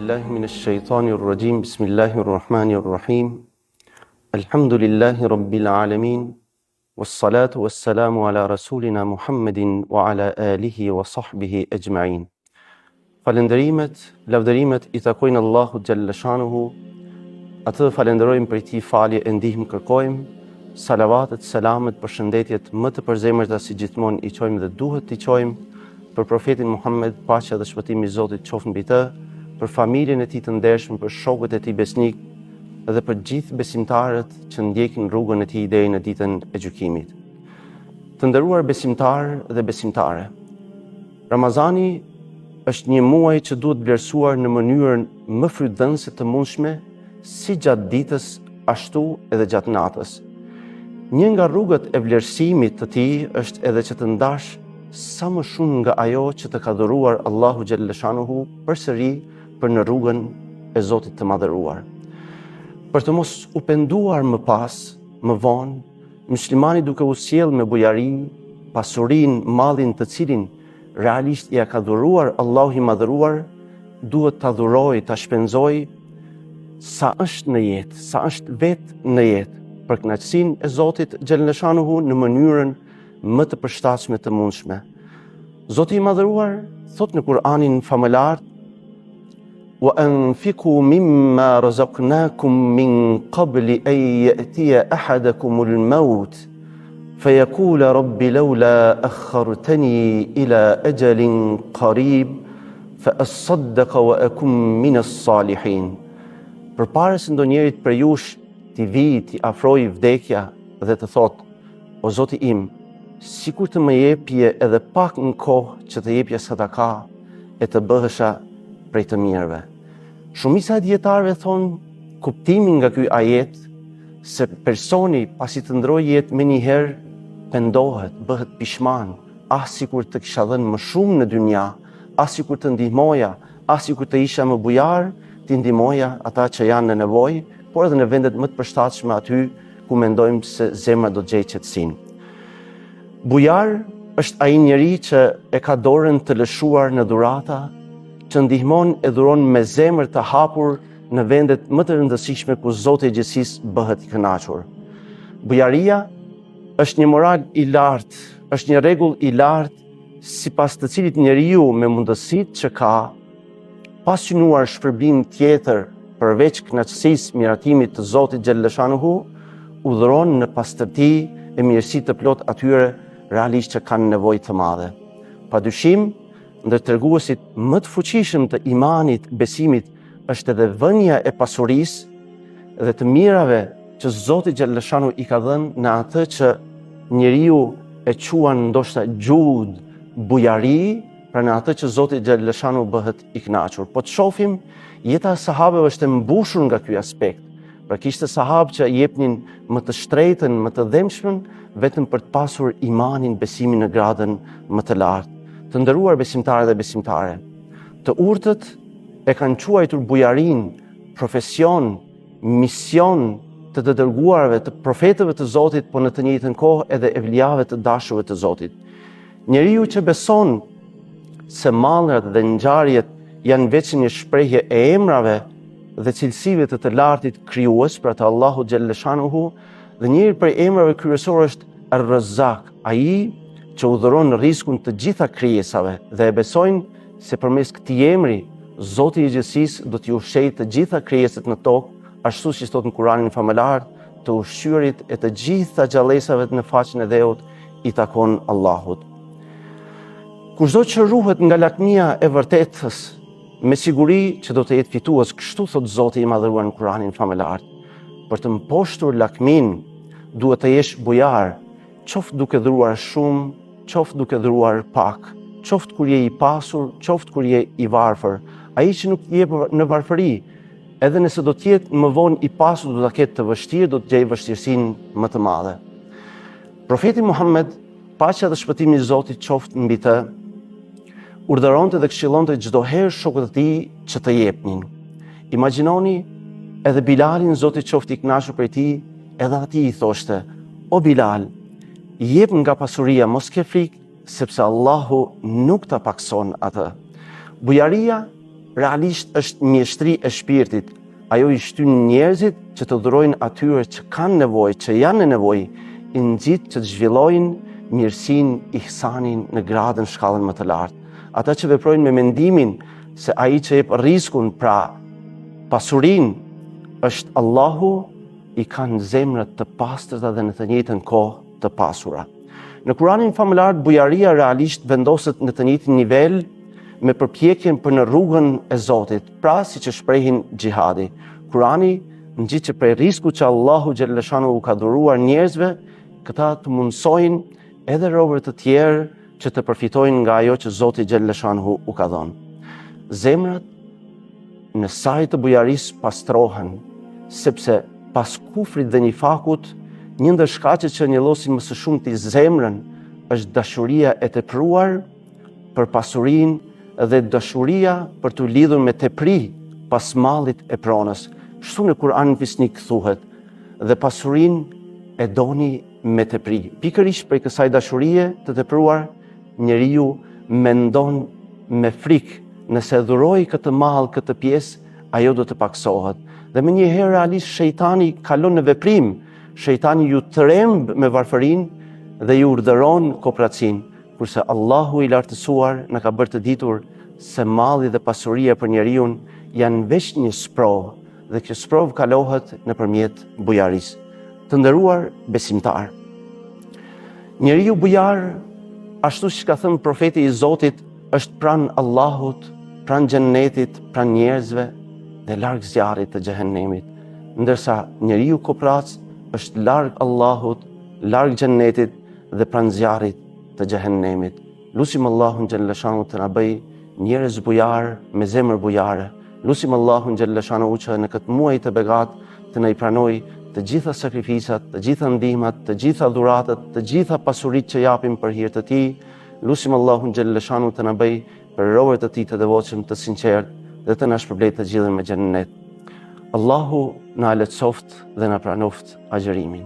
billahi minash shaitanir rajim. Bismillahir rahmanir rahim. Alhamdulillahi rabbil alamin. Was-salatu was-salamu ala rasulina Muhammedin wa ala alihi wa sahbihi ajma'in. Falënderimet, lavdërimet i takojnë Allahut xhalleshanuhu. Atë falënderojmë prej tij falje e ndihmë kërkojmë. Salavatet, selamet, përshëndetjet më të përzemërta si gjithmonë i çojmë dhe duhet t'i çojmë për profetin Muhammed, paqja dhe shpëtimi i Zotit qoftë mbi të, për familjen e tij të ndershme, për shokët e tij besnikë dhe për gjithë besimtarët që ndjekin rrugën e tij deri në ditën e gjykimit. Të nderuar besimtarë dhe besimtare, Ramazani është një muaj që duhet vlerësuar në mënyrën më frytdhënëse të mundshme, si gjatë ditës, ashtu edhe gjatë natës. Një nga rrugët e vlerësimit të tij është edhe që të ndash sa më shumë nga ajo që të ka dhuruar Allahu xhalleshanuhu përsëri për në rrugën e Zotit të Madhëruar. Për të mos u penduar më pas, më vonë, muslimani duke u sjellë me bujari, pasurinë, mallin të cilin realisht ia ka dhuruar Allahu i Madhëruar, duhet ta dhurojë, ta shpenzojë sa është në jetë, sa është vetë në jetë, për kënaqësinë e Zotit xhalleshanuhu në mënyrën më të përshtatshme të mundshme. Zoti i Madhëruar thotë në Kur'anin famëlartë Wa anfiqu mimma razaqnakum min qabli an ya'tiya ahadakum al-maut fayaqula rabbi lawla akhartani ila ajalin qarib fa asaddaqa wa akun min as-salihin. Përpara se ndonjërit prej jush t'i vijë, t'i afrojë vdekja dhe të thotë O Zoti im, sikur të më jepje edhe pak në kohë që të jepja sadaka e të bëhesha prej të mirëve. Shumica e dijetarëve thonë kuptimin nga ky ajet se personi pasi të ndërrojë jetë menjëherë pendohet, bëhet pishman, ah sikur të kisha dhënë më shumë në dynja, ah sikur të ndihmoja, ah sikur të isha më bujar, t'i ndihmoja ata që janë në nevojë, por edhe në vendet më të përshtatshme aty ku mendojmë se zemra do të gjejë qetësinë. Bujar është ai njeri që e ka dorën të lëshuar në dhurata, që ndihmon e dhuron me zemër të hapur në vendet më të rëndësishme ku Zoti i gjithësisë bëhet i kënaqur. Bujaria është një moral i lartë, është një rregull i lartë sipas të cilit njeriu me mundësitë që ka pa synuar shpërblim tjetër përveç kënaqësisë miratimit të Zotit xhalleshanuhu, u dhuron në pastërti e mirësi të plotë atyre realisht që kanë nevojë të madhe. Pa dyshim, ndër treguesit më të fuqishëm të imanit, besimit, është edhe vënia e pasurisë dhe të mirave që Zoti xhalleshanuhu i ka dhënë në atë që njeriu e quan ndoshta xhud, bujari, Pra në atë që Zoti xhalleshanuhu bëhet i kënaqur. Po të shohim, jeta e sahabeve është e mbushur nga ky aspekt. Pra kishte sahabë që jepnin më të shtrenjtën, më të dhembshmen, vetëm për të pasur imanin, besimin në gradën më të lartë. Të nderuar besimtarë dhe besimtare, të urtët e kanë quajtur bujarinë profesion, mision të të dërguarve, të profetëve të Zotit, po në të njëjtën kohë edhe evliave të dashurve të Zotit. Njeriu që beson se mallrat dhe ngjarjet janë veç një shprehje e emrave dhe cilësive të të lartit krijues, pra të Allahut xhalleshanuhu, dhe njëri prej emrave kryesorë është Ar-Razzaq, ai që u dhuron rriskun të gjitha krijesave dhe e besojnë se përmes këtij emri Zoti i gjithësisë do t'i ushqejë të gjitha krijesat në tokë, ashtu siç thotë në Kuranin famëlartë, të ushqyerit e të gjitha gjallesave në faqen e dheut i takon Allahut. Kushdo që ruhet nga lakmia e vërtetës, me siguri që do të jetë fitues, kështu thotë Zoti i Madhëruar në Kuranin famëlartë. Për të mposhtur lakminë, duhet të jesh bujar, qoftë duke dhuruar shumë, qoftë duke dhuruar pak, qoftë kur je i pasur, qoftë kur je i varfër. Ai që nuk jep në varfëri, edhe nëse do të jetë më vonë i pasur, do ta ketë të vështirë, do të gjejë vështirësinë më të madhe. Profeti Muhammed, paqja dhe shpëtimi i Zotit qoftë mbi të, urdhëronte dhe këshillonte çdo herë shokët e tij që të jepnin. Imagjinoni edhe Bilalin, Zoti qoftë i kënaqur prej tij, edhe atij i thoshte: O Bilal, jep nga pasuria, mos ke frikë, sepse Allahu nuk ta pakëson atë. Bujaria realisht është mjeshtri e shpirtit. Ajo i shtyn njerëzit që të dhurojnë atyre që kanë nevojë, që janë në nevojë, i nxit që të zhvillojnë mirësinë, ihsanin në gradën shkallën më të lartë. Ata që veprojnë me mendimin se ai që jep rriskun, pra pasurinë, është Allahu, i kanë zemrat të pastërta dhe në të njëjtën kohë të pasura. Në Kuranin famëlartë bujaria realisht vendoset në të njëjtin nivel me përpjekjen për në rrugën e Zotit, pra siç e shprehin xhihadi. Kurani nxit që prej rriskut që Allahu xhelleshanuhu u ka dhuruar njerëzve, këta të mundësojnë edhe robër të tjerë që të përfitojnë nga ajo që Zoti xhelleshanuhu u ka dhënë. Zemrat në sajë të bujarisë pastrohen, sepse pas kufrit dhe nifakut, një ndër shkaqet që njollosin më së shumti zemrën është dashuria e tepruar për pasurinë dhe dashuria për t'u lidhur me tepri pas mallit e pronës. Kështu në Kur'anin fisnik thuhet, dhe pasurinë e doni me tepri. Pikërisht prej kësaj dashurie të tepruar, njeriu mendon me frikë, nëse dhuroj këtë mall, këtë pjesë, ajo do të pakësohet. Dhe menjëherë realisht shejtani kalon në veprim, shejtani ju tremb me varfërinë dhe ju urdhëron koprracinë, kurse Allahu i lartësuar na ka bërë të ditur se malli dhe pasuria për njeriun janë veç një sprovë dhe kjo sprovë kalohet nëpërmjet bujarisë. Të nderuar besimtarë, njeriu bujar, ashtu siç ka thënë profeti i Zotit, është pranë Allahut, pranë xhennetit, pranë njerëzve dhe larg zjarrit të xhehenemit. Ndërsa njeriu koprrac është larg Allahut, larg xhennetit dhe pranë zjarrit të xhehenemit. Lusim Allahun xhelleshanuhu të na bëjë njerëz bujarë me zemër bujare. Lusim Allahun xhelleshanuhu që në këtë muaj të begatë të na i pranojë të gjitha sakrificat, të gjitha ndihmat, të gjitha dhuratat, të gjitha pasuritë që japim për hir të Tij. Lusim Allahun xhelleshanuhu të na bëjë prej robërve të Tij të devotshëm, të sinqertë dhe të na shpërblejë të gjithëve me xhennet. Allahu na lehtësoftë dhe na pranoftë agjërimin.